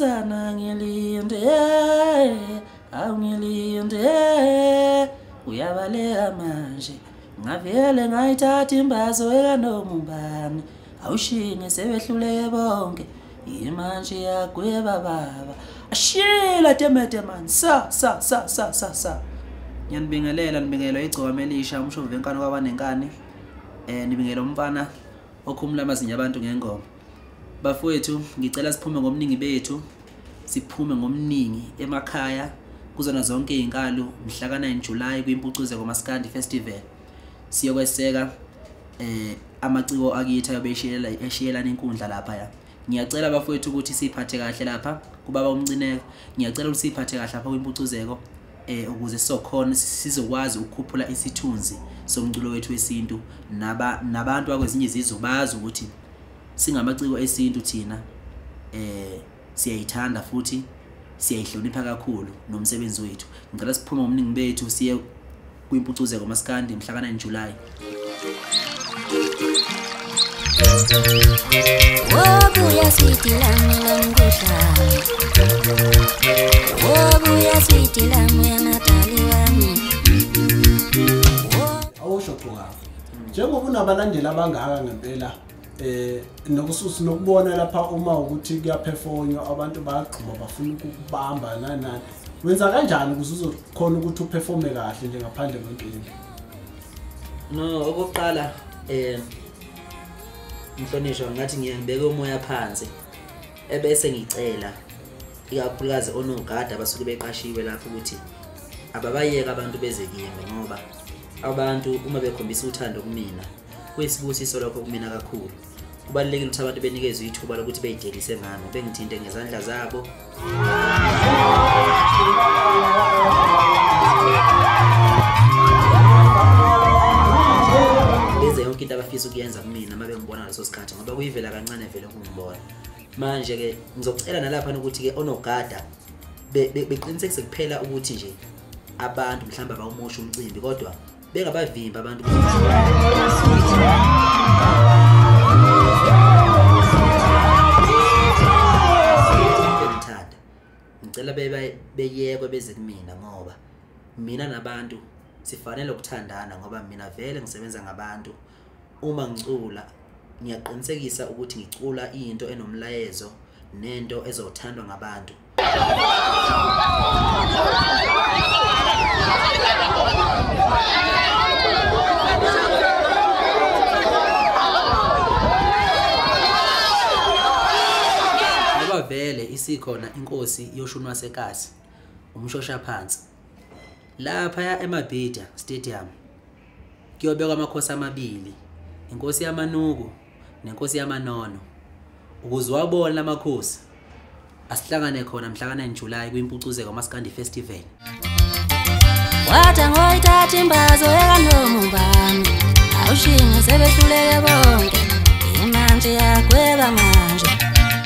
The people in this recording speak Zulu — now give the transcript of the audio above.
Mnumzana ngilinde, awungilinde, uyabaleka manje. Ngavele ngayithatha imbazo ekanomumbani, awushinge sebehluleke bonke. Imanje yagweba baba. Ashila temete man, sa sa sa sa sa sa. Ngiyanibingelela, nibingelwa igcokama elisha, umshovi wenkani kwabanenkani. Nibingela umfana okhumula amazinyo abantu ngengoma. Bafowethu, ngicela siphume ngomningi bethu, siphume ngomningi emakhaya kuzona zonke izinkalo mhla ka-9 July kwiMpucuzeko Maskandi Festival. Siyokweseka amaciko akithi ayobe eshiyelana inkundla lapha ya. Ngiyacela bafowethu ukuthi siphathe kahle lapha kubaba uMcineka. Ngiyacela ukuthi siphathe kahle lapha kwiMpucuzeko ukuze sizokhona sizokwazi ukukhuphula isithunzi somculo wethu wesintu, nabantu bakwezinye izizwe bazi ukuthi singamaciko esintu thina, siyayithanda futhi siyayihlonipha kakhulu nomsebenzi wethu. Ngicela siphume ngomningi bethu siye kwiMpucuzeko Maskandi mhla ka-9 July. Wobuya switi lami lomkhuhlane, wobuya switi lami uyanadali wami. Awusho Gcokama, njengoba unabalandeli abangaka ngempela, nokususa nokubona lapha uma ukuthi kuyaphefonywa abantu bayagxuma bafuna ukubamba nani nani, wenza kanjani ukuze uzokhona ukuthi uperforme kahle nje ngaphandle kwenkinga? No, okokuqala mhlonishwa, ngathi ngiyangibeka umoya phansi ebese ngicela ikakhulukazi onogada abasuke beqashiwe lapho ukuthi ababayeke abantu beze kimi, ngoba abantu uma bekhombisa uthando kumina kuyisibusiso lokho kumina kakhulu. Kubalulekile ukuthi abantu benikezwe ithuba lokuthi beyidelise ngami, bengithinte ngezandla zabo. Benze yonke into abafisa ukuyenza kumina uma bengibona ngaleso sikhathi, ngoba kuyivela kancane vele ukungibona. Manje-ke ngizocela nalapha ukuthi-ke onogada beqinisekise kuphela ukuthi nje abantu mhlawumbe abawumosha umcimbi, kodwa bengabavimbi abantu. Bengithanda, ngicela beyekwe beze kumina, ngoba mina nabantu sifanele ukuthandana, ngoba mina vele ngisebenza ngabantu. Uma ngicula ngiyaqinisekisa ukuthi ngicula into enomlayezo nento ezothandwa ngabantu. Ngoba vele isikhona inkosi yoshuni wasekasi, umshosha phansi. Lapha eMabhida Stadium kuyobekwa amakhosi amabili, inkosi yamanuku nenkosi yamanono, ukuze wabone lamakhosi asihlangane khona mhla ka-9 July kwiMpucuzeko Maskandi Festival. Wathi ngoyithatha imbazo ekanomumbani, awushinge sebehluleke bonke, imanje yagweba manje.